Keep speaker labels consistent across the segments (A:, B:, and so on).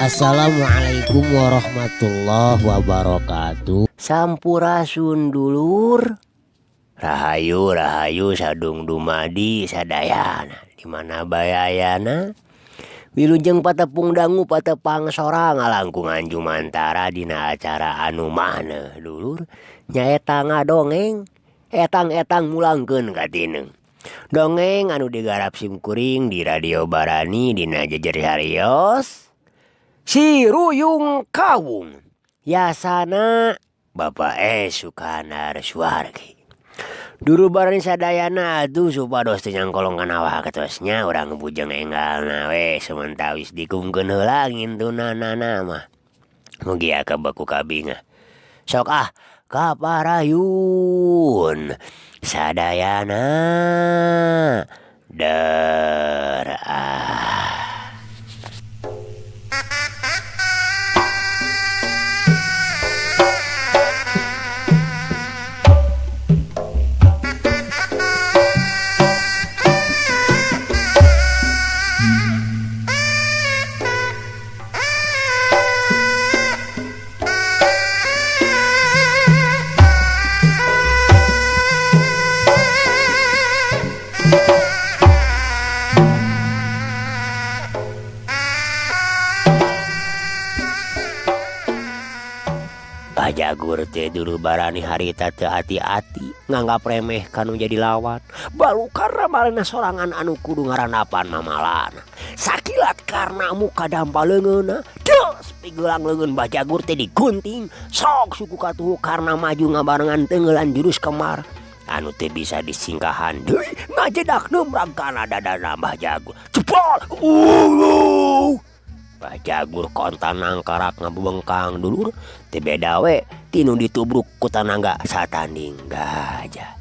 A: Assalamualaikum warahmatullahi wabarakatuh. Sampurasun dulur. Rahayu rahayu sadung dumadi sadayana di mana bae ayana. Wilujeng patepung dangu patepang sora ngalangkungan jumantara dina acara anu maneuh dulur nyaeta ngadongeng etang-etang mulangkeun ka tineung. Dongeng anu digarap simkuring di Radio Barani dina jejer hariyos. Si Ruyung Kawung yasana Bapak E. Sukandar Suwargi. Dulur Barani sadayana atuh supados teu nyangkolong kana waktosnya urang bujeng enggalna we samentawis dikungkeun heula ngintunanana mah. Mugi akabeh ku kabingah. Sok ah kaparayun sadayana der ah. Jagur teh dulur Barani harita teu ati-ati nganggap remeh kanu jadi lawan balu karena marana sorangan anu kudu ngarandapan mamalana sakilat karena muka dampa leungeunna des pigelang leungeun Bah Jagur teh digunting sok suku katuhu karena maju ngabarengan tenggelan jurus kemar anu teh bisa disingkahan deui ngajedak numrag kana dadana Bah Jagur jebol Bah Jagur kontan nangkarak ngabebengkang dulur teu beda we tinu ditubruk ku tanangga satanding gajah.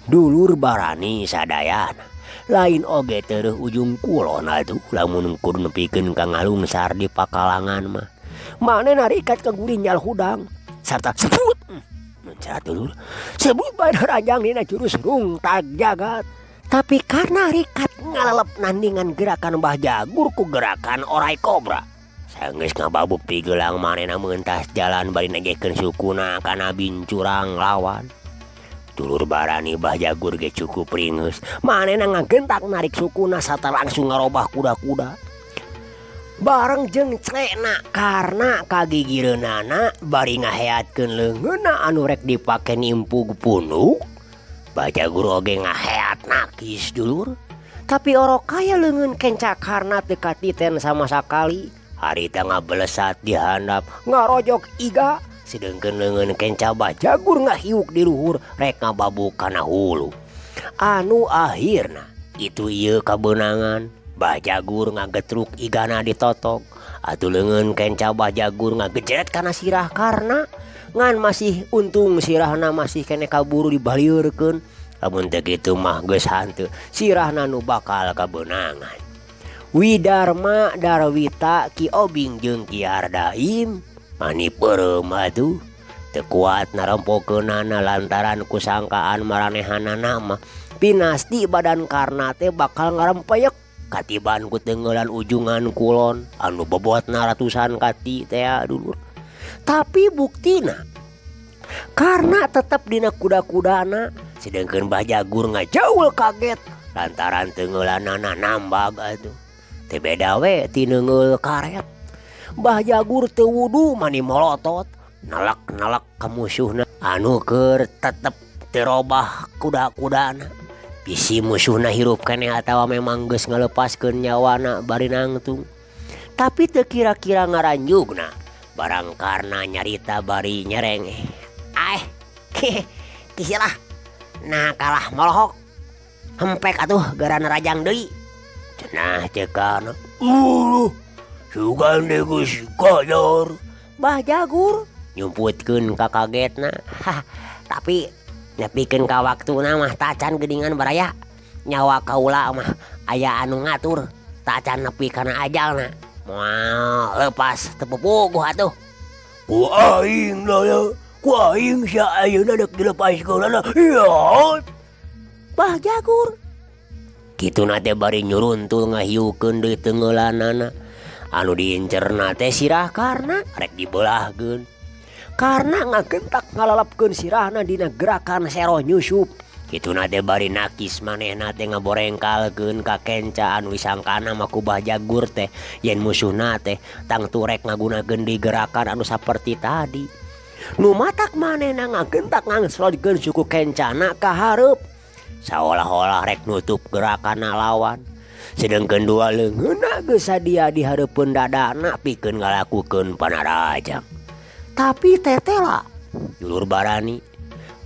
A: Dulur Barani sadayana lain oge tereuh ujung kulon atuh lamun kudu nepikeun ka ngalungsar di pakalangan mah. Manehna rikat ka gurinjal hudang sarta sebut mencerat dulur sebut bae ranjang dina jurus rungtag jagat. Tapi karena rikat ngalelep nandingan gerakan Mbah Jagur ku gerakan orai kobra. Sanggeus ngababuk pigelang manehna meuntas jalan bari negekeun sukuna kana bincurang lawan. Dulur Barani Mbah Jagur ge cukup ringeus. Manehna ngagentak narik sukuna sarta langsung ngarobah kuda-kuda. Bareng jeung clekna karena kagigireunana bari ngaheatkeun leungeunna anu rek dipake nimpug punuk. Bah Jagur oge ngaheat nakis dulur. Tapi orok kaya leungeun kenca karna teu katiten sama sakali. Harita ngabelesat di handap ngarojok iga sedengkeun leungeun kenca Bah Jagur ngahiuk di luhur rek ngababuk kana hulu. Anu akhirna itu ieu kabeunangan. Bah Jagur ngagetruk igana ditotok. Atuh leungeun kenca Bah Jagur ngagejret kana sirah karna ngan masih untung sirahna masih kene kaburu dibalieurkeun. Lamun teu kitu mah geus hanteu sirahna nu bakal kabeunangan. Widarma Darwita Ki Obing jeung Ki Ardaim mani peureum atuh teu kuat narempokeunana lantaran kusangkaan maranehanana mah pinasti badan karna teh bakal ngarempeyek katiban ku teungeulan ujungan kulon anu bobotna ratusan kati teh dulur. Tapi buktina karena tetep dina kuda-kudana sedengkeun Bah Jagur ngajaul kaget lantaran teungeulanana nambag atuh. Teu beda we ti neungeul karet. Bah Jagur teu wudu mani molotot nalak-nalak ka musuhna anu keur tetep teu robah kuda-kudana. Bisi musuhna hirup keneh atawa memang geus ngalepaskeun nyawana bari nangtung. Tapi teu kira-kira ngaranjugna barang karna nyarita bari nyereng. Aeh, kisilah. Nah kalah molohok. Hempek atuh garana rajang deui. Cenah ceukana. Sugan deui geus koyor. Bah Jagur nyumputkeun ka kagetna. Hah, tapi nepikeun ka waktuna mah tacan geuningan baraya. Nyawa kaula mah aya anu ngatur. Tacan nepi kana ajalna. Moal lepas teu pupuguh atuh. Ku aing lah, ku aing sia ayeuna deuk dilepaskeunana. Ieu. Bah Jagur. Kituna teh bari nyuruntul ngahiukeun deui teungeulanana. Anu diincerna teh sirah Karna rek dibelahkeun. Karna ngagentak ngalalepkeun sirahna dina gerakan seroh nyusup. Kituna teh bari nakis manehna teh ngaborengkalkeun ka kenca anu disangkana mah ku Bah Jagur teh yen musuhna teh tangtu rek ngagunakeun deui gerakan anu saperti tadi. Nu matak manehna ngagentak ngangsrodkeun suku kencana ka hareup saolah-olah rek nutup gerakanna lawan. Sedengkeun dua leungeunna geus sadia di hareupeun dadana pikeun ngalakukeun panarajang. Tapi tetela dulur barani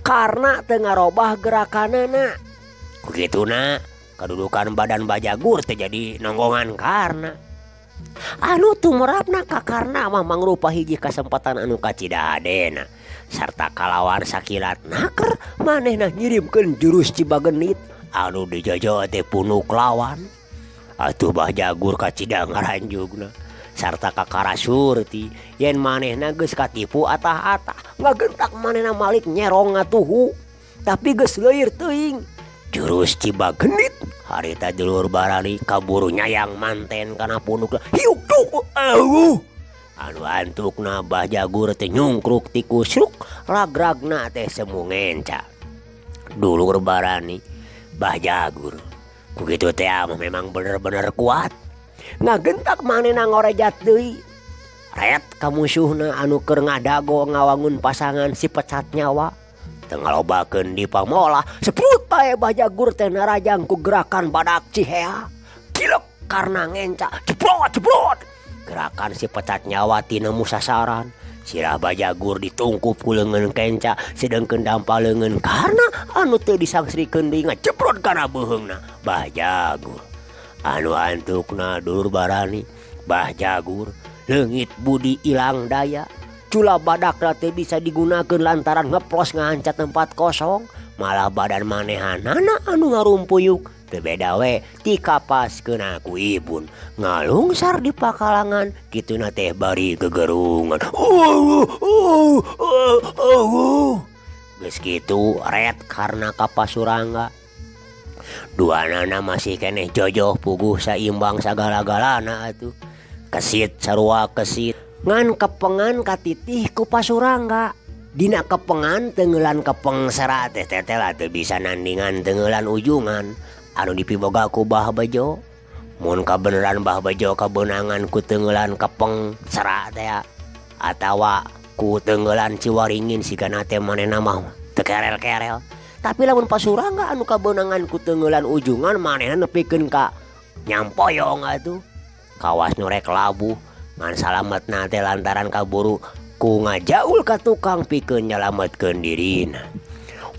A: Karna teu ngarobah gerakanana. Ku kituna kadudukan badan Bajagur teh jadi nonggongan Karna. Anu tumrapna ka Karna mah mangrupa hiji kasempatan anu kacida hadena sarta kalawan sakilat naker manehna ngirimkeun jurus Cibagenit anu dijojo teh punuk lawan. Atuh Bah Jagur kacida ngaranjugna sarta kakara surti yen manehna geus katipu atah-atah ngagentak manehna malik nyerong ngatuhu tapi geus leuir teuing jurus Cibagenit harita dulur barani kaburu nyayang manten kana punukna hiuk duk eueuh anu antukna Bah Jagur teh nyungkruk ti kusruk ragragna teh semu ngenca dulur barani Bah Jagur ku kitu teh mah memang bener-bener kuat ngagentak manehna ngorejat deui ret ka musuhna anu keur ngadago ngawangun pasangan si pecat nyawa teu ngalobakeun di pamolah seprut bae Bah Jagur teh narajang ku gerakan badak cihea cilek karna ngenca jebrot jebrot gerakan si pecat nyawa tinemu sasaran sirah Bajagur ditungkup ku leungeun kenca sedengkeun dampa leungeun Karna anu teu disangsrikeun deui ngajebrot kana beuheungna Bah Jagur anu antukna dulur barani Bah Jagur leungit budi ilang daya cula badakna teu bisa digunakeun lantaran ngeplos ngahancat tempat kosong malah badan manehanana anu ngarumpuyuk teu beda we ti kapas keuna ku ibun ngalungsar di pakalangan kituna teh bari gegerungan geus kitu ret karna ka Pasurangga duanana masih keneh jojoh puguh saimbang sagala-galana atuh kesit sarua kesit ngan kepengan katitih ku Pasurangga dina kepengan teunggeulan kepeng sera teh tetela teu bisa nandingan teunggeulan ujungan anu dipiboga ku Bah Bejo mun kabeneran Bah Bejo kabeunangan ku teunggeulan kepeng sera teh atawa ku teunggeulan Ciwaringin sigana teh manehna mah teu kerel-kerel tapi lamun Pasurangga anu kabeunangan ku teunggeulan ujungan manehna nepikeun ka nyampoyong atuh kawas nu rek labuh ngan salametna teh lantaran kaburu ku ngajaul ka tukang pikeun nyalametkeun dirina.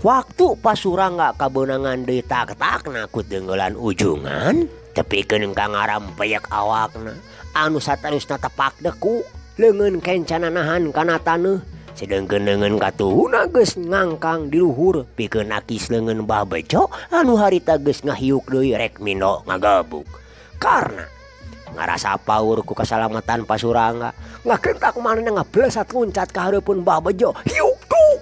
A: Waktu Pasurangga kabeunangan deui tak-takna ku teunggeulan ujungan tepikeun ka ngarampeyek awakna anu saterusna tepak deku leungeun kencana nahan kana taneuh sedengkeun leungeun katuhuna geus ngangkang di luhur pikeun nakis leungeun Bah Bejo anu harita geus ngahiuk deui rek mindo ngagebug Karna ngarasa paur ku kasalamatan Pasurangga ngagentak manehna ngablesat luncat ka hareupeun Bah Bejo hiuk tuk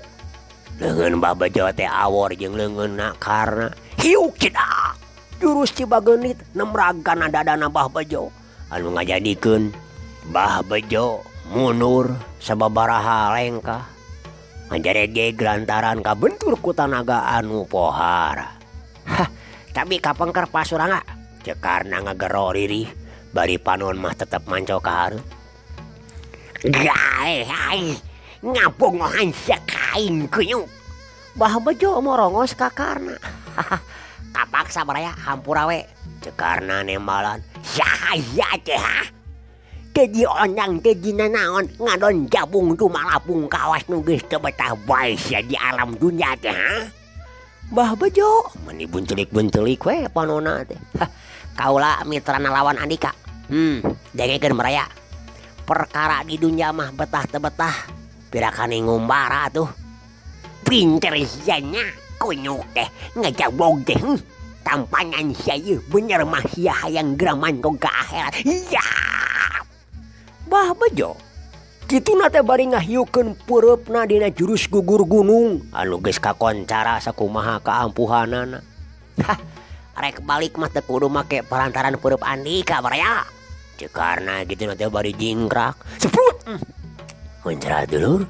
A: leungeun Bah Bejo teh awor jeung leungeunna Karna hiuk cidak jurus Cibagenit nemrag kana dadana Bah Bejo anu ngajadikeun Bah Bejo mundur sababaraha lengkah ngajaregeg lantaran kabentur ku tanaga anu pohara. Hah, tapi kapengker Pasurangga ceuk Karna ngagero ririh bari panon mah tetep manco ka hareup. Gae ai ngabongohan sia ka aing kunyuk. Bah Bejo morongos ka Karna. Kapaksa baraya hampura we ceuk Karna nembalan. Saha sia teh ha? Teu diondang teu dinanaon ngadon jabung dumalapung kawas nu geus teu betah bae sia di alam dunya teh ha? Bah Bejo meni buncelik-buncelik we panonna teh. Kaula mitrana lawan andika. Dengekeun baraya. Perkara di dunya mah betah teu betah pirakani ngumbara tuh. Pinter sia nya kunyuk teh ngajabog teh. Tampanan sia ieu bener mah sia hayang geura mantog ka akhirat. Iya. Bah Bejo kituna teh bari ngahiukeun peureupna dina jurus gugur gunung anu geus kakoncara sakumaha kaampuhanana. Hah, rek balik mah teu kudu make palantaran peureub andika baraya. Ceuk Karna kitu na teh bari jingkrak. Seprut. Muncrat dulur.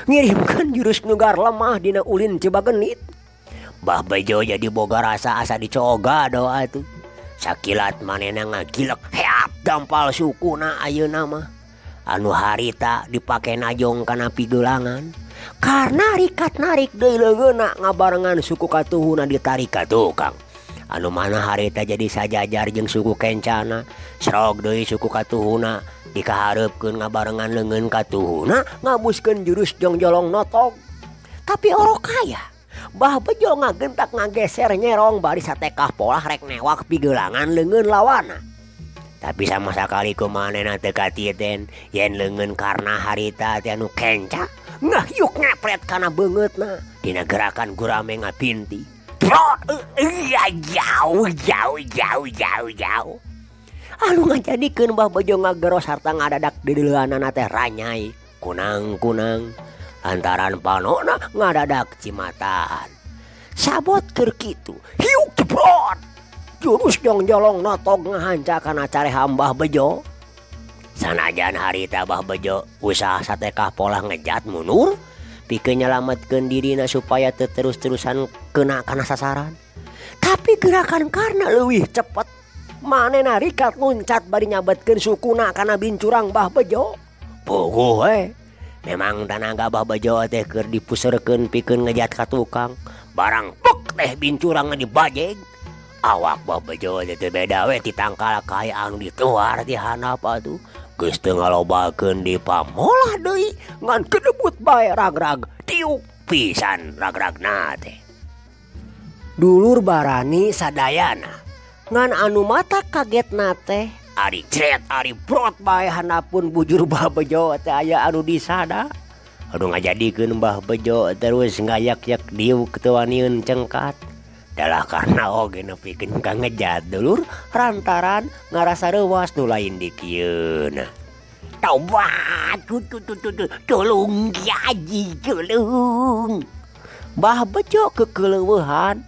A: Ngirimkeun jurus nu garlemah dina ulin Cibagenit. Bah Bejo jadi boga rasa asa dicoga doa tuh. Sakilat manehna ngagilek heap dampal sukuna ayeuna mah. Anu harita dipake najong kana pigelangan. Karna rikat narik deui leungeunna ngabarengan suku katuhuna ditarik ka tukang. Anu mana harita jadi sajajar jeung suku kencana. Srog deui suku katuhuna dikahareupkeun ngabarengan leungeun katuhuna ngabuskeun jurus jongjolong notog. Tapi orok kaya. Bah Bejo ngagentak ngageser nyerong bari satekah polah rek newak pigelangan leungeun lawana. Tapi sama sakali ku manehna teu katiten yen leungeun Karna harita teh anu kenca ngahiuk ngepret kana beungeutna dina gerakan gurame ngapinti. Brot jauh jauh jauh jauh jauh. Anu ngajadikeun Bah Bejo ngagero sarta ngadadak dideuleuanana teh ranyai kunang-kunang. Lantaran panona ngadadak cimataan. Sabot keur kitu, hiuk jebrot. Jurus jongjolong notog ngahanca kana careha Mbah Bejo. Sanajan harita Bah Bejo usaha satekah polah ngejat mundur pikeun nyalametkeun dirina supaya teu terus-terusan kena kana sasaran. Tapi gerakan Karna leuwih cepet. Manehna rikat luncat bari nyabetkeun sukuna kana bincurang Bah Bejo. Puguh we. Memang tanaga Bah Bejo teh keur dipuserkeun pikeun ngejat ka tukang. Barang pek teh bincurangna dibajeg. Awak Bah Bejo teh teu beda we ti tangkal kae anu dituar ti handap atuh. Geus teu ngalobakeun dipamolah deui ngan kedebut bae ragrag tiuk pisan ragragna teh. Dulur barani sadayana ngan anu mata kagetna teh ari jret ari brot bae handapun bujur Bah Bejo teh aya anu disada. Anu ngajadikeun Bah Bejo terus ngayak-yak diuk teu waniun cengkat. Dalah karna oge nepikeun ka ngejat dulur lantaran ngarasa reuwas nu lain dikieuna. Tobat tulung Ki Aji tulung. Bah Bejo kekeleueuhan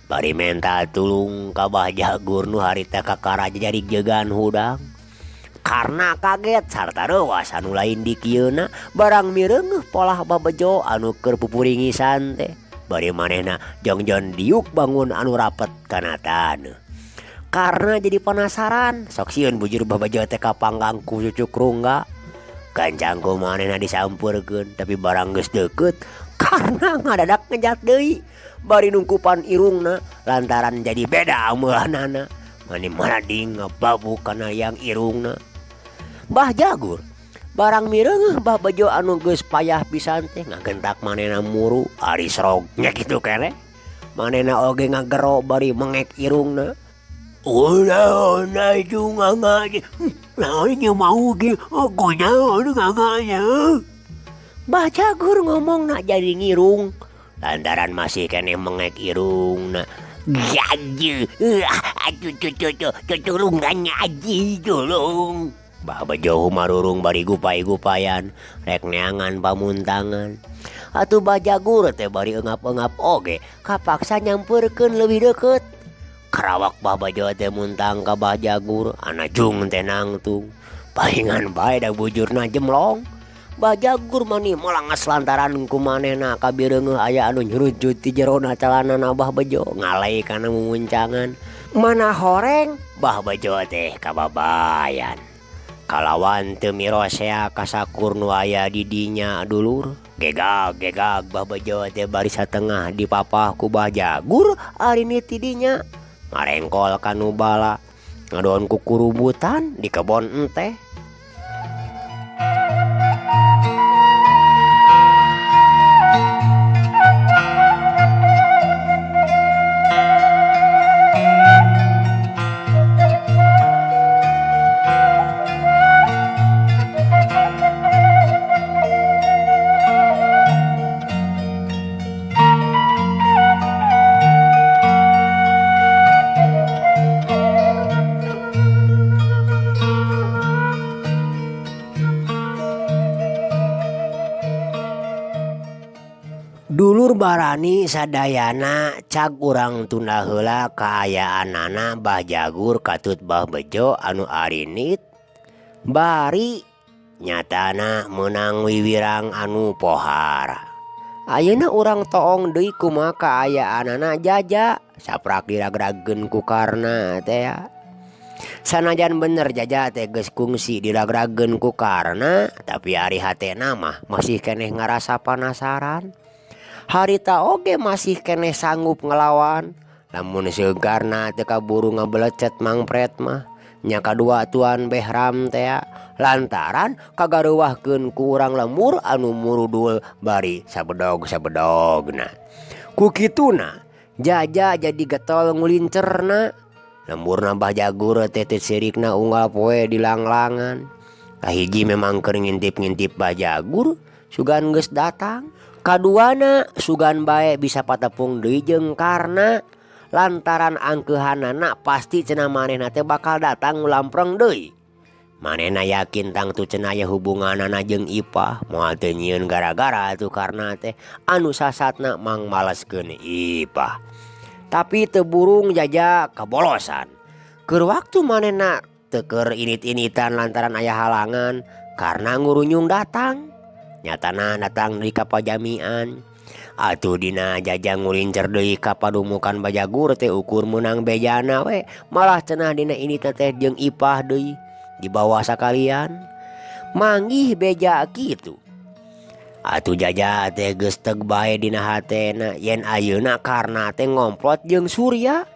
A: bari menta tulung ka Bah Jagur nu harita kakara jari jegan hudang. Karna kaget sarta reuwas anu lain dikieuna barang mireungeuh polah Bah Bejo anu keur pupuringisan teh. Bari manehna jongjon diuk bangun anu rapet kana taneuh. Karna jadi penasaran sok sieun bujur Bah Bejo teh kapanggang ku cucuk rungga. Gancang ku manehna disampeurkeun tapi barang geus deukeut karna ngadadak ngejat deui. Bari nungkupan irungna lantaran jadi beda ameulannana. Mani marading ngababuk kana yang irungna. Bah Jagur barang mireungeuh Bah Bejo anu geus payah pisan teh ngagentak manehna muru ari srog nya kitu keneh. Manehna oge ngagero bari mengek irungna. Ulah Bah Jagur ngomongna jadi ngirung lantaran masih keneh mengek irungna. Gaji tulungan aji tulung. Bah Bejo marurung bari gupai-gupayan rek neangan pamuntangan. Atuh Bah Jagur teh bari eungap-eungap oge kapaksa nyampeurkeun leuwih deukeut. Karawak Bah Bejo teh muntang ka Bah Jagur anajung teh nangtung. Palingan bae da bujurna jemlong. Bah Jagur mani melangas lantaran ku manehna kabireungeuh aya anu nyurujut ti jerona calanana Bah Bejo ngalai kana mumuncangan. Mana horeng Bah Bejo teh kababayan. Kalawan teu mirosea kasakur nu aya di dinya dulur. Gegag gegag Bah Bejo teh bari satengah dipapah ku Bah Jagur ari ti dinya. Marengkol ka nu bala ngadon kukurubutan di kebon enteh. Dulur barani sadayana cag urang tunda heula kaayaanana Bah Jagur katut Bah Bejo anu arinit Bari nyatana meunang wiwirang anu pohara. Ayeuna urang toong deui kumaha kaayaanana Jaja saprak diragragkeun ku Karna tea. Sanajan bener Jaja teh geus kungsi diragragkeun ku Karna tapi ari hatena mah masih keneh ngarasa panasaran. Harita oge masih keneh sanggup ngalawan lamun seug Karna teu kaburu ngabelecet Mangpret mah nya kadua Tuan Behram tea lantaran kagareuwahkeun ku urang lembur anu murudul bari sabedog-sabedogna. Ku kituna Jaja jadi getol ngulincerna lemburna Bah Jagur teh teu sirikna unggal poe dilanglangan. Kahiji memang keur ngintip-ngintip Bah Jagur sugan geus datang. Kaduana sugan bae bisa patepung deui jeung Karna lantaran angkeuhanana pasti cenah manehna teh bakal datang ngulampreng deui. Manehna yakin tangtu cenah aya hubunganana jeung Ipah moal teu nyieun gara-gara atuh Karna teh anu sasatna mangmaleskeun Ipah. Tapi teu burung Jaja kabolosan. Keur waktu manehna teu keur init-initan lantaran aya halangan Karna ngurunyung datang. Nyatana datang deui ka pajamian. Atuh dina Jaja ngulincer deui ka padumukan Bajagur teh ukur meunang bejana we malah cenah dina initna teh jeung Ipah deui dibawa sakalian. Manggih beja kitu. Atuh Jaja teh geus teg bae dina hatena yen ayeuna Karna teh ngomplot jeung Surya.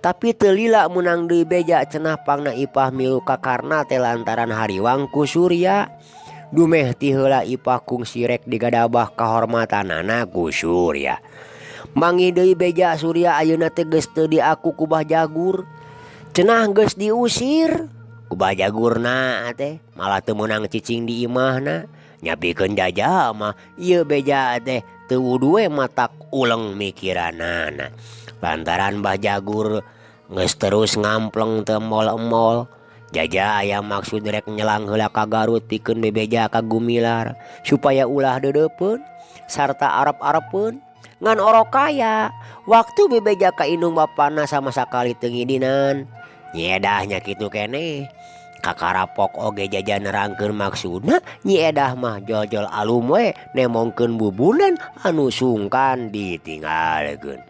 A: Tapi teu lila meunang deui beja cenah pangna Ipah milu ka Karna teh lantaran hariwang ku Surya. Dumeh ti heula Ipah kungsi rek digadabah kahormatanana ku Surya. Manggih deui beja Surya ayeuna teh geus teu diaku ku Bah Jagur. Cenah geus diusir ku Bah Jagurna teh malah teu meunang cicing di imahna. Nyapikeun Jaja mah ieu beja teh teu wudu we matak uleng mikiranana. Lantaran Bah Jagur geus terus ngampleng teu emol-emol. Jaja aya maksud rek nyelang heula ka Garut pikeun bebeja ka Gumilar supaya ulah deudeupeun sarta arep-arepeun ngan orok kaya. Waktu bebeja ka indung bapana sama sakali teu ngidinan. Nyi Edah nya kitu keneh. Kakarapok oge Jaja nerangkeun maksudna Nyi Edah mah jol-jol alum we nemongkeun bubunan anu sungkan ditinggalkeun.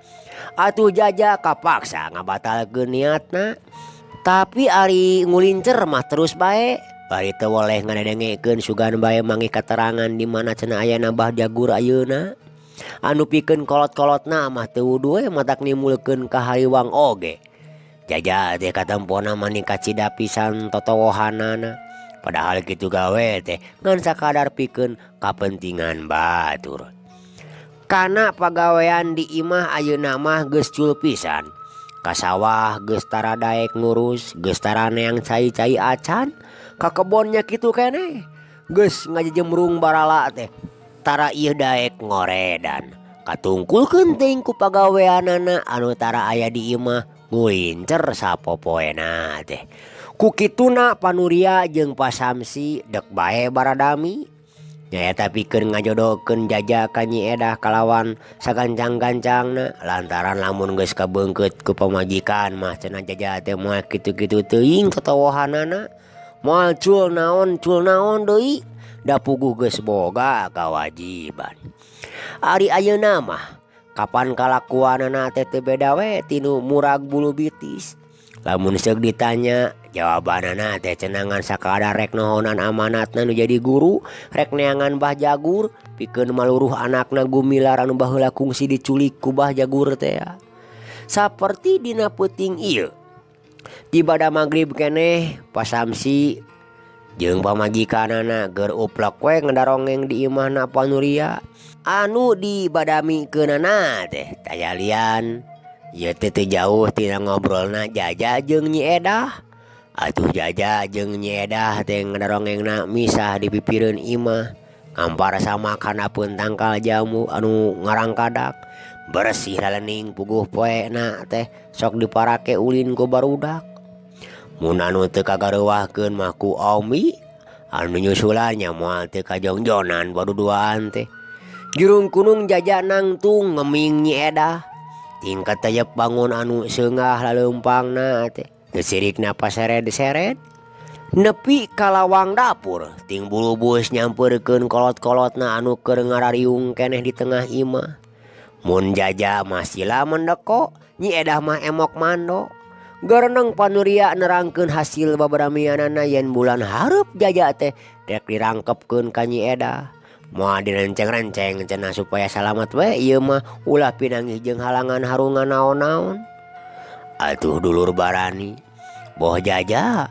A: Atuh Jaja kapaksa ngabatalkeun niatna. Tapi ari ngulincer mah terus bae. Bari teu weleh ngadedengekeun sugan bae manggih katerangan di mana cenah ayana Bah Jagur ayeuna. Anu pikeun kolot-kolotna mah teu wudu we matak nimbulkeun kahariwang oge. Jaja teh katempona mani kacida pisan totowohanana. Padahal kitu gawe teh ngan sakadar pikeun kapentingan batur. Kana pagawean di imah ayeuna mah geus cul pisan. Ka sawah geus tara daek ngurus, geus tara neang cai-cai acan, ka kebon nya kitu keneh. Geus ngajejemrung barala teh tara ieu daek ngoredan. Katungkulkeun teuing ku pagaweanana anu tara aya di imah ngulincer sapopoena teh. Ku kituna Panuria jeung Pa Samsi dek bae baradami. Nyaeta pikeun ngajodohkeun Jaja ka Nyi Edah kalawan sagancang-gancangna lantaran lamun geus kabeungkeut ku pamajikan mah cenah Jaja teh moal kitu-kitu teuing totowohanana. Moal cul naon deui da puguh geus boga kawajiban. Ari ayeuna mah kapan kalakuanana teh teu beda we tinu murag bulu bitis. Lamun seug ditanya jawabanana teh cenah ngan sakadar rek nohonan amanatna nu jadi guru, rek neangan Bah Jagur pikeun maluruh anakna Gumilar anu baheula kungsi diculik ku Bah Jagur teh. Saperti dina peuting ieu. Tibada magrib keneh Pa Samsi jeung pamajikanana keur uplek we ngadarongeng di imahna Panuria anu dibadamikeunana teh tayalian. Ieu teh teu jauh tina ngobrolna Jaja jeung Nyi Edah. Atuh Jaja jeung Nyi Edah teh ngadarongengna misah di pipireun imah. Ngampar sama kanapeun tangkal jambu anu ngarangkadak. Bersih lalening puguh poena teh sok diparake ulin ku barudak. Mun anu teu kagareuwahkeun mah ku Omi anu nyusulan nya moal teu kajongjonan baduduaan teh. Jurung kunung Jaja nangtung ngeming Nyi Edah. Tingkat tayep bangun anu seungah laleumpangna teh. Teu sirikna pasered-sered. Nepi ka lawang dapur ting bulubus nyampeurkeun kolot-kolotna anu keur ngarariung keneh di tengah imah. Mun Jaja mah sila mendeko, Nyi Edah mah emok mando. Gereneng Panuria nerangkeun hasil babaramianana yen bulan hareup Jaja teh rek dirangkepkeun ka Nyi Edah. Moal direnceng-renceng cenah supaya salamet we ieu mah ulah pinanggih jeung halangan harungan naon-naon. Atuh dulur barani, boh Jaja,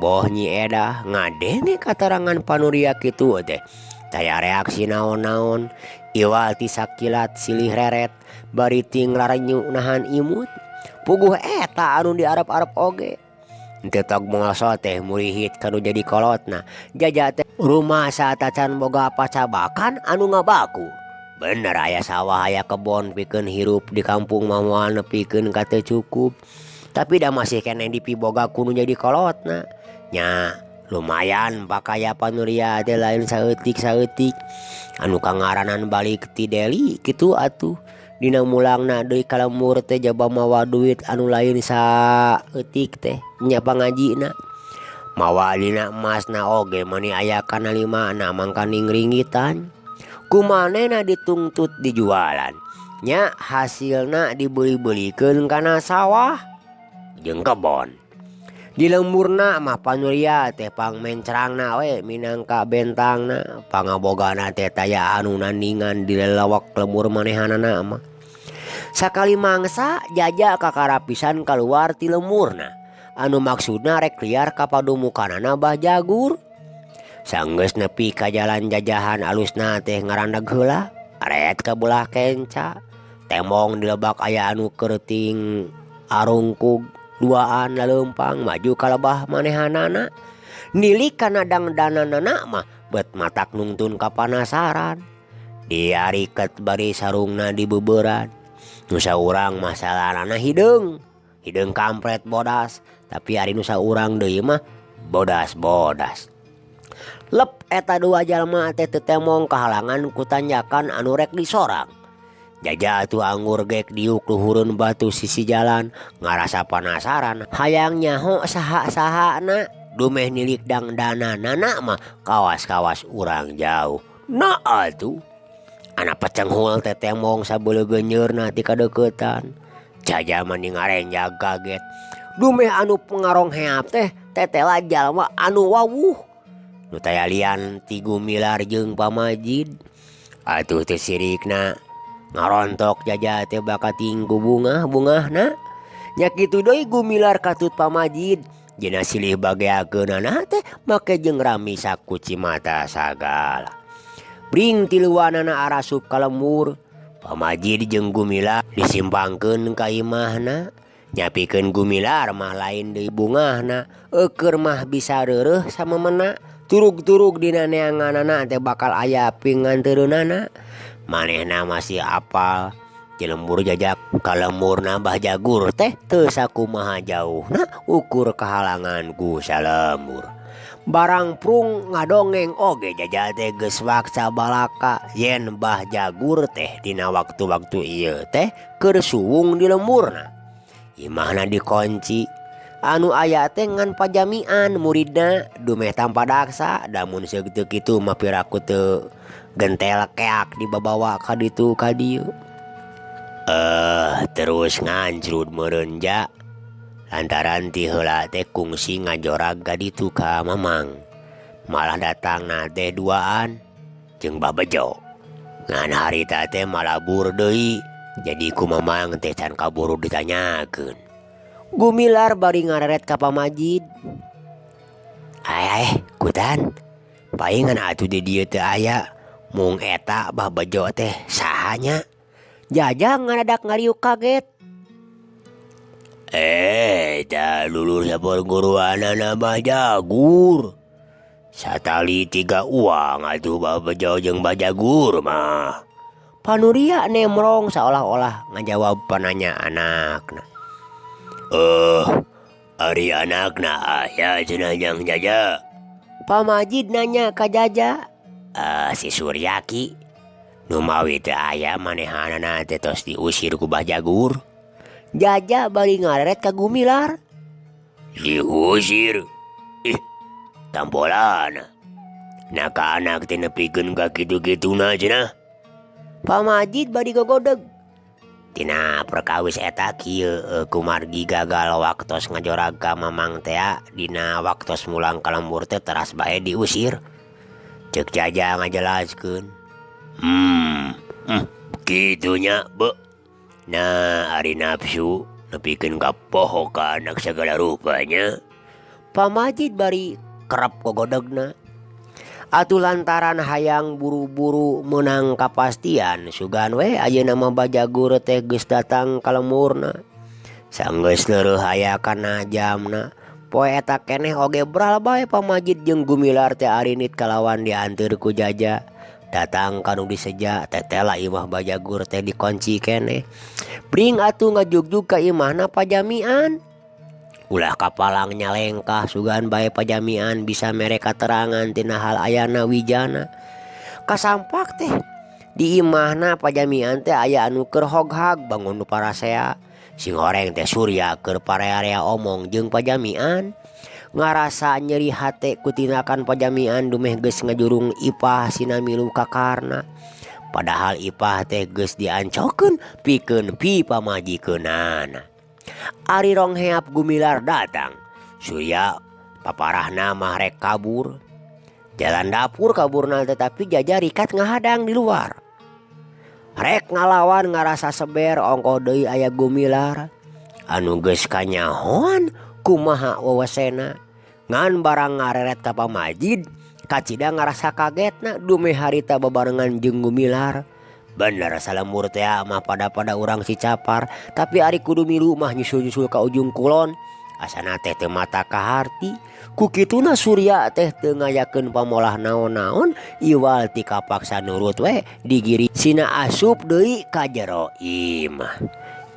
A: boh Nyi Edah ngadenge katarangan Panuria kitu teh taya reaksi naon-naon. Iwal ti sakilat silih reret bari ting larenyu nahan imut. Puguh eta anu diarep-arep oge. Henteu tog mongso teh murihit ka nu jadi kolotna. Jaja teh rumasa tacan boga pacabakan anu ngabaku. Bener aya sawah aya kebon pikeun hirup di kampung mah moal nepikeun ka teu cukup. Tapi da masih keneh dipiboga ku nu jadi kolotna. Nya lumayan pakaya Panuria teh lain saeutik-saeutik. Anu kangaranan balik ti Deli kitu atuh. Dina mulangna deui ka lembur teh jaba mawa duit anu lain saeutik teh nya pangajina. Mawa dina emasna oge mani aya kana limana mangkaning ringgitan. Kumanehna ditungtut dijualan. Nya hasilna dibeuli-beulikeun kana sawah jeung kebon. Di lemburna mah Panuria teh pangmencerangna we minangka bentangna pangabogana teh taya anu nandingan di lelewek lembur manehanana mah. Sakali mangsa Jaja kakara pisan kaluar ti lemburna anu maksudna rek liar ka padumukanana Bah Jagur. Sanggeus nepi ka jalan jajahan alusna teh ngarandag heula ret ka belah kenca. Tembong di lebak aya anu keur ting arungkug duaan laleumpang maju ka lebah manehanana. Nilik kana dangdananana mah bet matak nungtun kapanasaran. Diariket bari sarungna dibeuberan. Nu saurang mah salanana hideung, hideung kampret bodas, tapi ari nu saurang deui mah bodas-bodas. Lep eta dua jalma teh teu temong kahalangan ku tanjakan anu rek disorang. Jaja atuh anggur gek diuk luhureun batu sisi jalan ngarasa panasaran hayang nyaho saha-sahana dumeh nilik dangdananana mah kawas-kawas urang jauh. Nah atuh anak pecenghul teh temong sabeulegeun nyeurna ti kadeuketan. Jaja mah ngarenjag kaget. Dumeh anu ngarongheap teh tetela jalma anu wawuh. Nu taya lian ti Gumilar jeung Pamajid. Atuh teu sirikna ngarontok Jaja teh bakating ku bungah-bungahna. Nya kitu deui Gumilar katut Pamajid. Dina silih bageakeunana teh make jeung rami sakucimata sagala. Bring tiluanana arasup ka lembur. Pamajid jeung Gumilar disimpangkeun ka imahna. Nyapikeun Gumilar mah lain deui bungahna. Eukeur mah bisa reureuh samemena. Turug-turug dina neanganana teh bakal aya pinganteureunana. Manehna masih apal ti lembur jajak ka lemburna Bah Jagur teh teu sakumaha jauhna ukur kahalangan ku salembur. Barang prung ngadongeng oge Jaja teh geus waksa balaka yen Bah Jagur teh dina waktu-waktu ieu teh keur suwung di lemburna. Imahna dikonci anu aya teh ngan pajamian muridna dumeh tanpa daksa damun seug teu kitu mah piraku teu gentel keak dibabawa ka ditu ka dieu. Terus ngancrud meureun ja lantaran ti heula teh kungsi ngajorag ka ditu ka Mamang. Malah datangna teh duaan jeung Bah Bejo. Ngan harita teh malabur deui jadi ku Mamang teh can kaburu ditanyakeun. Gumilar bari ngareret ka Pamajid. Aeh kutan paingan atuh di dieu teu aya mung eta Bah Bejo teh saha nya. Jaja ngadadak ngariuk kaget. Eta lulur saperguruanana Bah Jagur. Satali tiga uang atuh Bah Bejo jeung Bah Jagur mah. Panuria nemrong seolah-olah ngajawab pananya anakna. Ari anakna aya cenah jang Jaja. Pamajid nanya ka Jaja. Si Suryaki. Nu mawi teu aya manehanana teh tos diusir ku Bah Jagur. Jaja bari ngareret ka Gumilar. Diusir? Ih, Tampolana. Nah ka anak teh nepikeun ka kitu-kituna cenah. Pamajid bari gogodeg. Tina perkawis eta kieu kumargi gagal waktos ngajorag ka mamang tea dina waktos mulang ka lembur teh teras bae diusir. Ceuk Jaja ngajelaskeun. Kitu nya beuh. Nah ari nafsu nepikeun ka poho ka anak sagala rupanya. Pamajid bari kerep gogodegna. Atuh lantaran hayang buru-buru meunang kapastian sugan we ayeuna mah Bajagur teh geus datang ka lemburna. Sanggeus leureih aya kana jamna. Poe eta keneh oge bral bae Pamajid jeung Gumilar teh arinit kalawan dianteur ku Jaja. Datang ka nu diseja tetela imah Bajagur teh dikonci keneh. Bring atuh ngajugjug ka imahna pajamian. Ulah kapalang nyalengkah sugan bae pajamian bisa mere katerangan tina hal ayana wijana. Kasampak teh di imahna pajamian teh aya anu keur hoghag bangun nu parasea. Sing horeng teh Surya keur parea-rea omong jeung pajamian. Ngarasa nyeri hate ku tindakan pajamian dumeh geus ngajurung Ipah sina milu kakarna. Padahal Ipah teh geus diancokeun pikeun pi pamajikeunana. Ari rongheap Gumilar datang. Surya paparahna mah rek kabur. Jalan dapur kaburna tetapi Jaja rikat ngahadang di luar. Rek ngalawan ngarasa seber ongkoh deui aya Gumilar. Anu geus kanyahoan kumaha wewesena. Ngan barang ngareret ka pamajid kacida ngarasa kagetna dumeh harita babarengan jeung Gumilar. Bener salembur teh mah pada-pada urang si Capar, tapi ari kudu milu mah nyusul-nyusul ka ujung kulon. Asana teh teu mata kaharti. Ku kituna Surya teh teu ngayakeun pamolah naon-naon, iwal ti kapaksa nurut we digiri sina asup deui ka jero imah.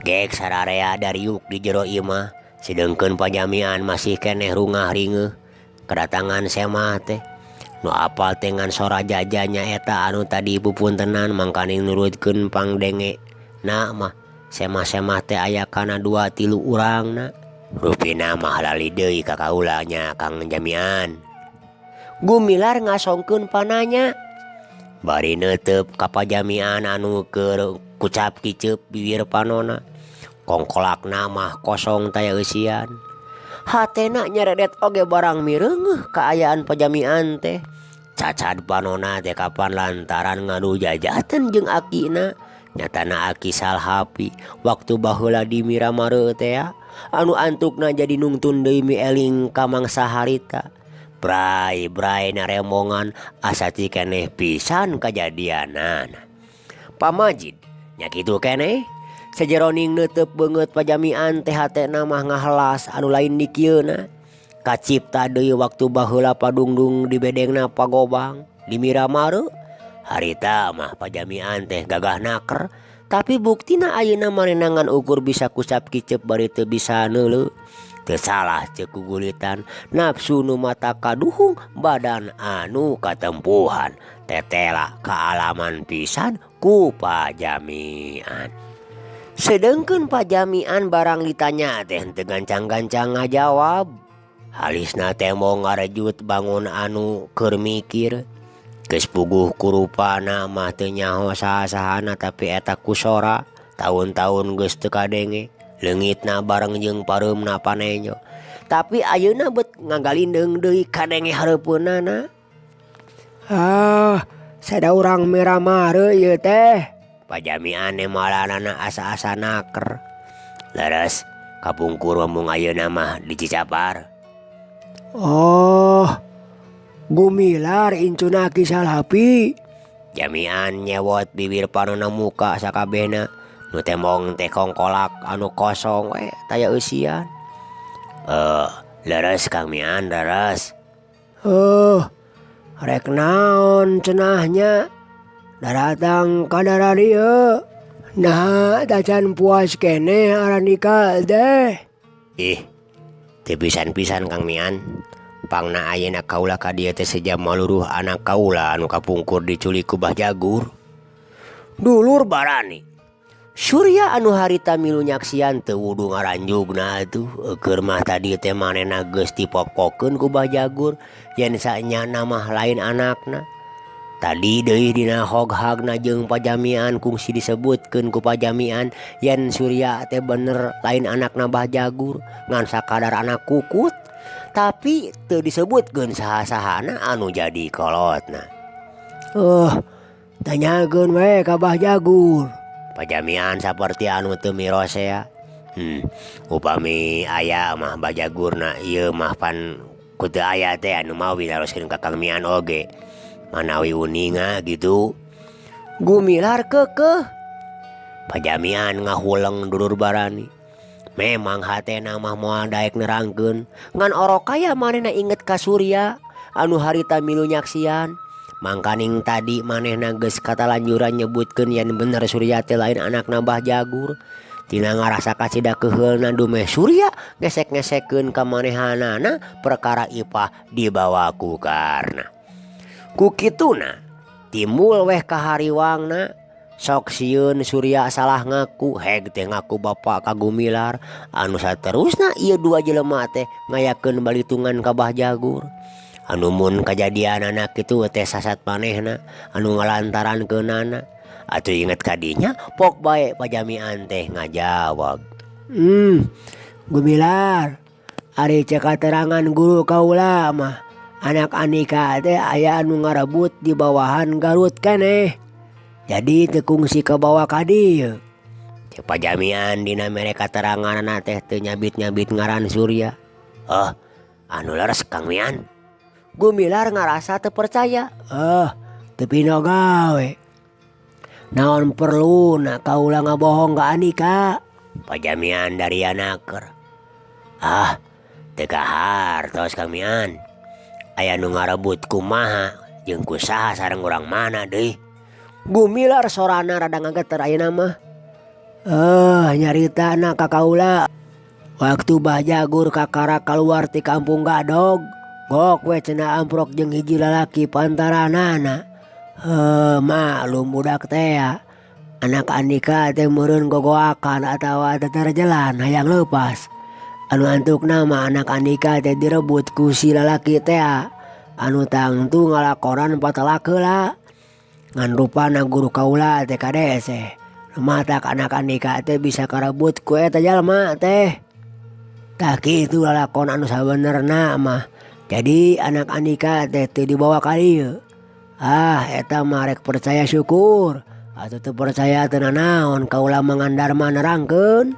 A: Gek sararea dariuk di jero imah, sedengkeun pajamian masih keneh rungah ringeuh. Kedatangan Semah teh. Nu apal teh ngan sora Jaja nyaeta anu tadi pupuntenan mangkaning nurutkeun pangdenge na mah. Semah-semah teh aya kana 2-3 urangna. Rupina mah lali deui ka kaula nya Kang Jamian. Gumilar ngasongkeun pananya. Bari neuteup ka pajamian anu keur kucap kiceup bibir panona. Kongkolakna mah kosong taya eusian. Hatena nyaredet oge barang mireungeuh kaayaan pajamian teh. Cacad panona teh kapan lantaran ngadu jajaten jeung akina. Nyatana aki Salhapi waktu baheula di Miramare teh anu antukna jadi nungtun deui mieling ka mangsa harita. Bray-bray naremongan asa ti keneh pisan kajadianana. Pamajid nya kitu keneh. Sajeroning neuteup beungeut pajamian teh hatena mah ngahelas anu lain dikieuna. Kacipta deui waktu baheula padungdung di bedengna pagobang di Miramare. Harita mah pajamian teh gagah naker, tapi buktina ayeuna manehna ngan ukur bisa kusap kiceup bari teu bisa neuleu. Teu salah ceuk gugulitan, nafsu nu mata kaduhung badan anu katempuhan. Tetela kaalaman pisan ku pajamian. Sedengkeun pajamian barang ditanya teh teu gancang-gancang ngajawab. Halisna tembong ngarejut bangun anu keur mikir. Geus puguh kurupana mah teu nyaho saha-sahana tapi eta kusora taun-taun geus teu kadenge. Leungitna bareng jeung pareumna panenjo. Tapi ayeuna bet ngagalindeng deui kadenge hareupeunana.
B: Ah, sada urang Miramare ieu teh.
A: Pajamian malanana asa-asa naker. Leres kapungkur mung ayeuna mah di Cicapar.
B: Oh, Gumilar incuna Ki Salhapi.
A: Jamian nyewot bibir panona muka sakabehna. Nu tembong teh kongkolak anu kosong we taya eusian. Leres Kang Mian leres.
B: Rek naon cenahnya. Daratang ka dararieu. Nah, tacan puas keneh aranika teh.
A: Ih, teu pisan-pisan Kang Mian. Pangna ayeuna kaula ka dieu teh seja maluruh anak kaula anu kapungkur diculik ku Bah Jagur. Dulur barani. Surya anu harita milu nyaksian teu wudu ngaranjugna atuh eukeur mah tadi teh manehna geus dipok-pokeun ku Bah Jagur yen sanyana mah lain anakna. Tadi deui dina hoghagna jeung pajamian kungsi disebutkeun ku pajamian yen Surya teh bener lain anakna Bah Jagur ngan sakadar anak kukut. Tapi teu disebutkeun saha-sahana anu jadi kolotna.
B: Tanyakeun we ka Bah Jagur.
A: Pajamian saperti anu teu mirosea. Upami aya mah Bah Jagurna ieu mah pan ku teu aya teh anu mawi naroskeun ka Kang Mian oge. Manawi uninga gitu. Gumilar keukeuh. Pajamian ngahuleng dulur barani. Memang hatena mah moal daek nerangkeun ngan orok kaya manehna inget ka Surya anu harita milu nyaksian. Mangkaning tadi manehna geus katalanjuran nyebutkeun yen bener Surya teh lain anakna Bah Jagur. Tina ngarasa kacida keuheulna dumeh Surya ngesek-ngesekeun ka manehanana perkara ipah dibawa ku Karna. Ku kituna timbul weh kahariwangna sok sieun Surya salah ngaku heg teh ngaku bapa ka Gumilar anu saterusna ieu dua jelema teh ngayakeun balitungan ka Bah Jagur. Anu mun kajadianana kitu teh sasat manehna anu ngalantarankeunana. Atuh inget kadinya pok bae pajamian teh ngajawab.
B: Gumilar ari cek katerangan guru kaula mah anak Andika teh aya anu ngarebut di bawahan Garut keneh. Jadi teu kungsi kabawa ka dieu.
A: Cek pajamian dina mere kateranganana teh teu nyabit-nyabit ngaran Surya. Oh, anu leres Kang Mian. Gumilar ngarasa teu percaya.
B: Teu pino gawe. Naon perluna kaula ngabohong ka Andika?
A: Pajamian dari anaker. Ah, teu kahartos Kang Mian. Aya nu ngarebut kumaha jeung ku saha sareng urang mana deui?
B: Gumilar sorana rada ngageter ayeuna mah. Nyaritana ka kaula. Waktu Bah Jagur kakara kaluar ti kampung Gadog, gok we cenah amprok jeung hiji lalaki pantaranana. Maklum budak teh ya. Anak Andika teh meureun gogoakan atawa teterjelan hayang leupas. Anu antukna mah anak Andika teh direbut ku si lalaki teh anu tangtu ngalakonan patelak heula. Ngan rupana guru kaula teh kadeseh. Matak anak Andika teh bisa karebut ku eta jalma teh. Tah kitu lalakon anu sabenerna mah. Jadi anak Andika teh teu dibawa ka dieu. Ah, eta mah rek percaya syukur atuh teu percaya teu nanaon kaula mah ngan darma nerangkeun.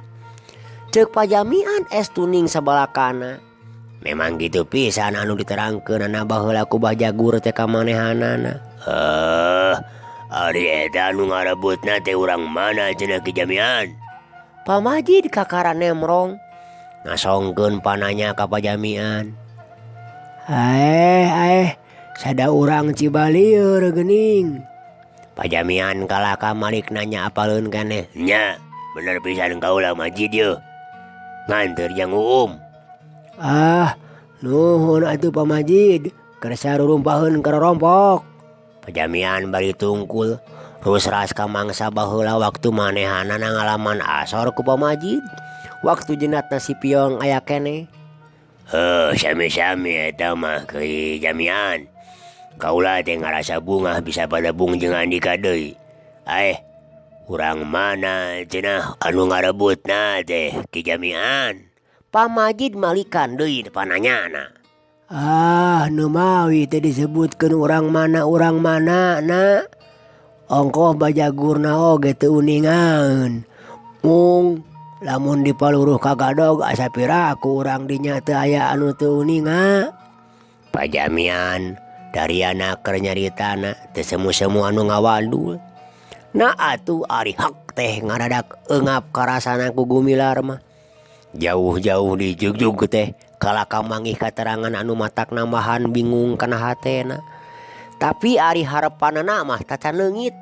A: Ceuk pajamian es tuning sabalakana. Memang gitu pisan anu diterangkeunana baheula ku Bah Jagur teh ka manehanana. Ari eta anu ngarebutna teh urang mana cenah Ki Jamian? Pamajid kakara nemrong ngasongkeun pananya ka pajamian.
B: Aeh, sada urang Cibalieur geuning.
A: Pajamian kalaka malik nanya apaleun keneh. Nya, bener pisan kaula Majid yeuh. Nganteur jang Uum.
B: Ah, nuhun atuh Pamajid, kersa rurumpaheun ka rorompok.
A: Pajamian bari tungkul, rusras ka mangsa baheula waktu manehanana ngalaman asor ku Pamajid. Waktu jenatna si Piong aya keneh. Sami-sami eta mah Ki Jamian. Kaula teh ngarasa bungah bisa padabung jeung Andika deui. Aeh, urang mana cenah anu ngarebutna teh Ki Jamian? Pamajid malikan deui pananyana.
B: Ah, nu mawi teh disebutkeun urang mana na. Ongkoh bajagurna oge teu uningaeun. Mung lamun dipaluruh ka Gadog asa piraku urang dinya teu aya anu teu uninga.
A: Pajamian dariana keur nyaritana teu semu-semu anu ngawadul. Na atuh ari hak teh ngadadak eungap karasana ku Gumilar mah. Jauh-jauh dijugjug teh kalaka manggih katerangan anu matak nambahan bingung kana hatena. Tapi ari harepanana mah tacan leungit.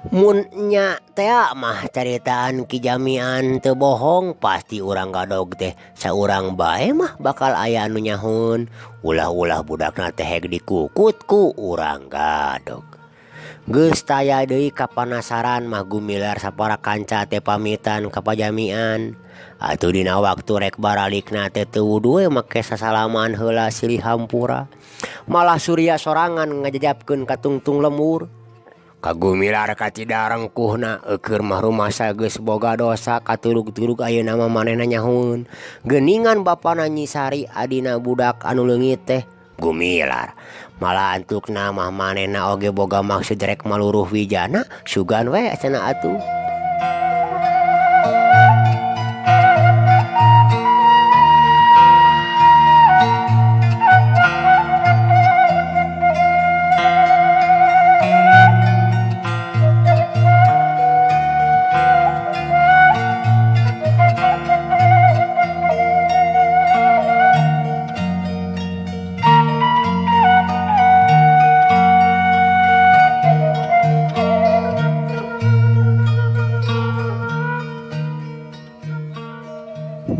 A: Mun nya tea mah caritaan Ki Jamian teu bohong pasti urang Gadog teh saurang bae mah bakal aya anu nyahun. Ulah-ulah budakna teh heg dikukut ku urang Gadog. Geus taya deui kapanasaran mah gumilar sapara kanca teh pamitan ka pajamian. Atuh dina waktu rek baralikna teh teu wudu we make sasalaman heula silih hampura. Malah Surya sorangan ngajajapkeun ka tungtung lembur. Kagumilar kacida rengkuhna eukeur mah rumasa geus boga dosa katurug-turug ayeuna mah manehna nyahoeun. Geuningan bapana Nyi Sari adina budak anu leungit teh gumilar. Malah antukna mah manehna oge boga maksud rek maluruh wijana sugan we cenah atuh.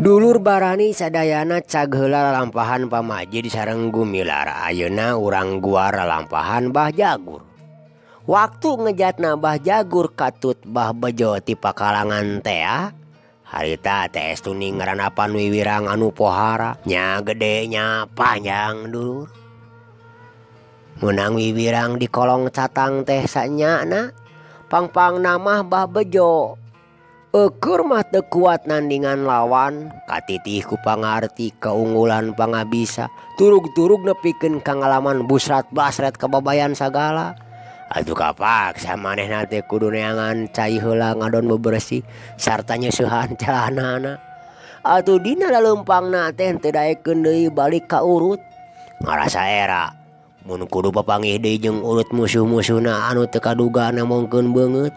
A: Dulur barani sadayana cag heula lalampahan pamajid sareng gumilar ayeuna urang guar lalampahan Bah Jagur. Waktu ngejatna Bah Jagur katut Bah Bejo ti pakalangan tea harita teh estu ngaranapan wiwirang anu pohara nya gede nya panjang dulur. Meunang wiwirang di kolong catang teh sanyana pangpangna mah Bah Bejo. Eukeur mah teu kuat nandingan lawan katitih ku pangarti keunggulan pangabisa turug-turug nepikeun ka ngalaman busrat basret kababayan sagala. Atuh kapaksa manehna teh kudu neangan cai heula ngadon bebersih sarta nyeusehan calanana. Atuh dina laleumpangna teh teu daekeun deui balik ka urut. Ngarasa era mun kudu papanggih deui jeung urut musuh-musuhna anu teu kaduga namongkeun beungeut.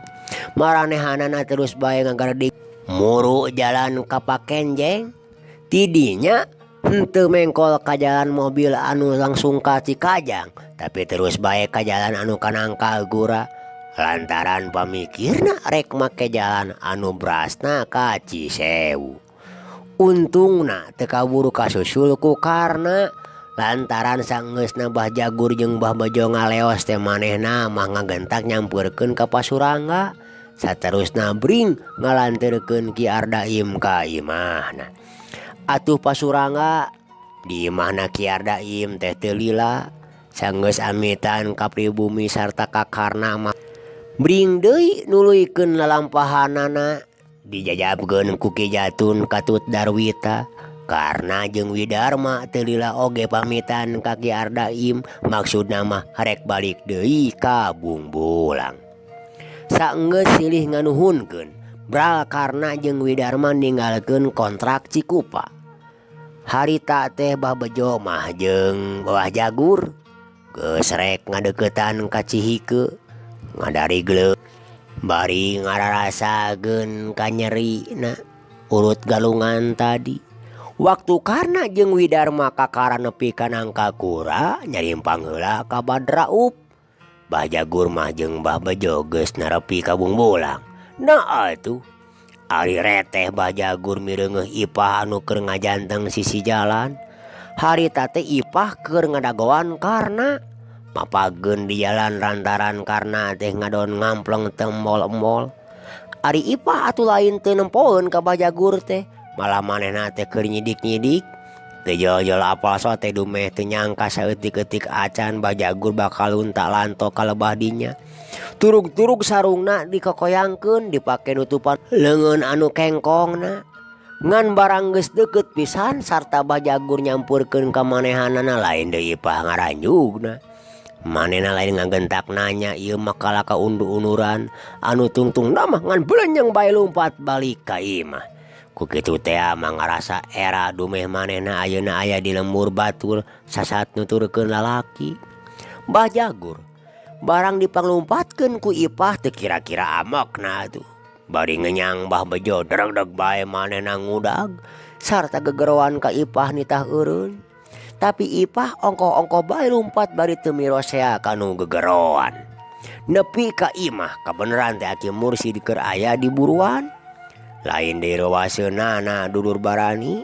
A: Maranehanana terus bae ngagaredig muru jalan ka Pakenjeng. Tidinya henteu mengkol ka jalan mobil anu langsung ka Cikajang, tapi terus bae ka jalan anu ka Nangka Gura. Lantaran pamikirna rek make jalan anu brasna ka Cisewu. Untungna teu kaburu kasusul ku Karna lantaran sanggeusna Bah Jagur jeung Bah Bejo ngaleos teh manehna mah ngagentak nyampeurkeun ka Pasurangga. Saterusna bring ngalanteurkeun Ki Ardaim ka imahna. Atuh Pasurangga di imahna Ki Ardaim teh teu lila sanggeus amitan ka pribumi sarta ka Karna mah bring deui nuluykeun lalampahanana dijajabkeun ku Ki Jatun katut Darwita. Karna jeung Widarma teu lila oge pamitan ka Ki Ardaim maksudna mah rek balik deui ka Bungbulang. Saenggeus silih nganuhunkeun Bral Karna jeung Widarma ninggalkeun kontrak Cikupa. Harita teh Bah Bejo mah jeung Bah Jagur geus rek ngadeuketan ka Cihike ngadarigle bari ngararasakeun kanyerina urut galungan tadi. Waktu Karna jeung Widarma kakara nepi ka Nangka Kura nyarimpang heula ka Badraup. Bah Jagur mah jeung Bah Bejo geus nerepi ka Bungbulang. Nah atuh ari reteh Bah Jagur mireungeuh Ipah anu keur ngajanteng sisi jalan. Harita teh Ipah keur ngadagoan Karna. Mapageun di jalan lantaran Karna teh ngadon ngampleng tembol-embol. Ari Ipah atuh lain teu nempoeun ka Bah Jagur teh. Malah manehna teh keur nyidik-nyidik. Teu jol-jol apal sote dumeh teu nyangka saeutik-eutik acan Bah Jagur bakal lunta lanto ka lebah dinya. Turug-turug sarungna dikokoyangkeun dipake nutupan leungeun anu kengkongna. Ngan barang geus deukeut pisan sarta Bah Jagur nyampurkeun ka manehanana lain deui Ipah ngaranjugna. Manehna lain ngagentak nanya ieu mah kalah ka undur-unduran anu tungtungna mah ngan belenyeng bae lumpat balik ka imah. Ku kitu tea mah ngarasa era dumeh manehna ayeuna aya di lembur batur sasat nuturkeun lalaki. Bah Jagur barang dipanglumpatkeun ku Ipah teu kira-kira amokna atuh. Bari ngenyang Bah Bejo dregdeg bae manehna ngudag sarta gegeroan ka Ipah nitah eureun. Tapi Ipah ongkoh-ongkoh bae lumpat bari teu mirosea kanu gegeroan. Nepi ka imah kabeneran teh Aki Mursid keur aya di buruan. Lain deui reuwaseunana dulur barani.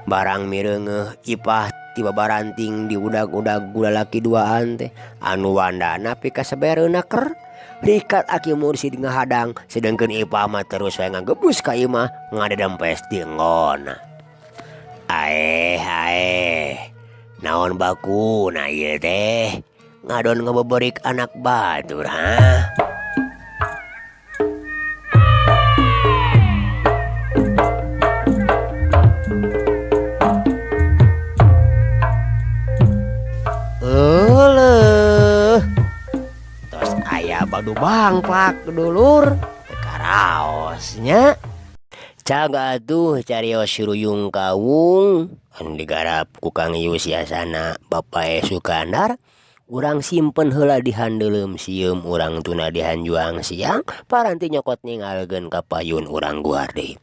A: Barang mireungeuh Ipah ti babaranting diudag-udag ku lalaki duaan teh anu wandana pikasebereunna ker rikat aki mursid ngahadang sedengkeun Ipah mah terus we ngagebus ka imah ngadedempes di enggona. Aeh aeh naon bakuna ieu teh ngadon ngabeberik anak batur ha. Euleuh tos aya badu bangpak dulur teu karaos nya. Cag atuh carios Siruyung Kawung anu digarap ku Kang Yus Yasana Bapa E Sukandar. Urang simpen heula di handeuleum sieum urang tuna di hanjuang siang paranti nyokot ningalkeun ka payun urang guar deui.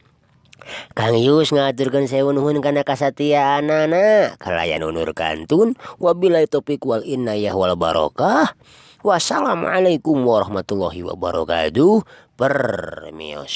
A: Kang Yus ngahaturkeun sewu nuhun kana kasatiaanana kalayan unur kantun wabillahi taufik wal inayah wal barokah. Wassalamualaikum warahmatullahi wabarakatuh. Permios.